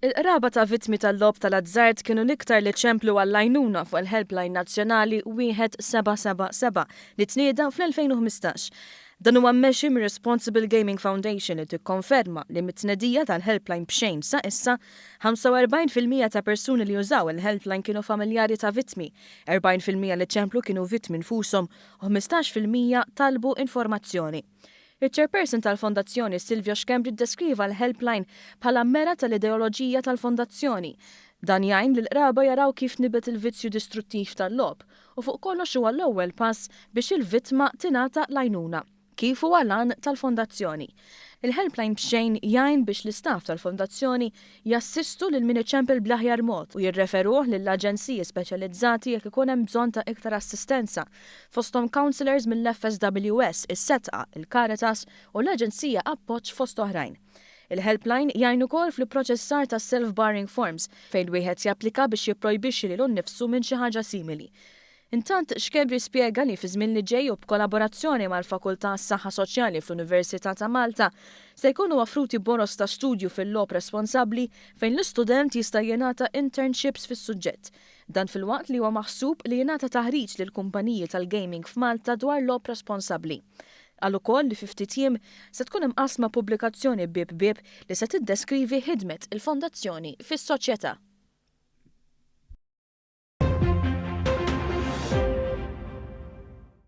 Il-qraba ta' vittmi tal-logħob tal-azzard kienu l-iktar li ċemplu għall-għajnuna fuq il-helpline nazzjonali 1777 li tnieda fl-2015. Dan huwa mmexxi mir-Responsible Gaming Foundation li tikkonferma li mit-tnedija tal-helpline b'xejn sa issa, 45% ta' persuni li użaw il-helpline kienu familjari ta' vittmi, 40% li ċemplu kienu vittmi nfushom u 15% talbu informazzjoni. Iċ-chairperson tal-Fondazzjoni Silvio Schembri ddeskriva l-helpline bħala mera tal-ideoloġija tal-fondazzjoni. Dan jgħin li l-qraba jaraw kif nibet il-vizzju distruttiv tal-logħob u fuq kollox huwa l-ewwel pass biex il-vittma tingħata l-għajnuna, kif huwa l-għan tal-fondazzjoni. Il-helpline b'xejn jgħin biex l-istaff tal-fondazzjoni jassistu lil min iċempel bl-aħjar mod u jirreferuh lill-aġenziji speċjalizzati jekk ikun hemm bżonn ta' iktar assistenza, fosthom counsellors mill-FSWS, is-Sedqa, il-Caritas u l-Aġenzija Appoġġ fost oħrajn. Il-helpline jgħin ukoll fl-ipproċessar ta' self-barring forms fejn wieħed japplika biex jipprojbixxi lilu nnifsu minn xi ħaġa simili. Intant, Schembri spjega li fi żmien li ġej u b'kollaborazzjoni mal-Fakultà Saħħa Soċjali fl-Università ta' Malta se jkunu offruti boroż ta' studju fil-logħob responsabbli fejn l-istudent jista' jingħata internships fis-suġġett. Dan filwaqt li huwa maħsub li jingħata taħriġ lil kumpaniji tal-gaming f'Malta dwar logħob responsabbli. Qal ukoll li fi ftit jiem se tkun imqassma pubblikazzjoni bieb bieb li se tiddeskrivi ħidmet il-fondazzjoni fis-soċjetà.